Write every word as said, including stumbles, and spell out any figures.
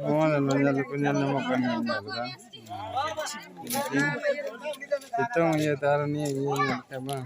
ᱱᱚᱣᱟ ᱫᱚ ᱧᱮᱞ ᱫᱚᱠᱚ ᱧᱮᱞ ᱧᱟᱢᱚᱜ ᱠᱟᱱ ᱜᱮᱭᱟ, ᱧᱮᱞ ᱫᱚ᱾ ᱥᱤᱛᱩᱝ ᱤᱭᱟᱹ ᱛᱮ ᱟᱨ ᱱᱤᱭᱟᱹ ᱤᱭᱟᱹ ᱧᱮᱞ ᱞᱮᱠᱷᱟᱡ ᱵᱟᱝ᱾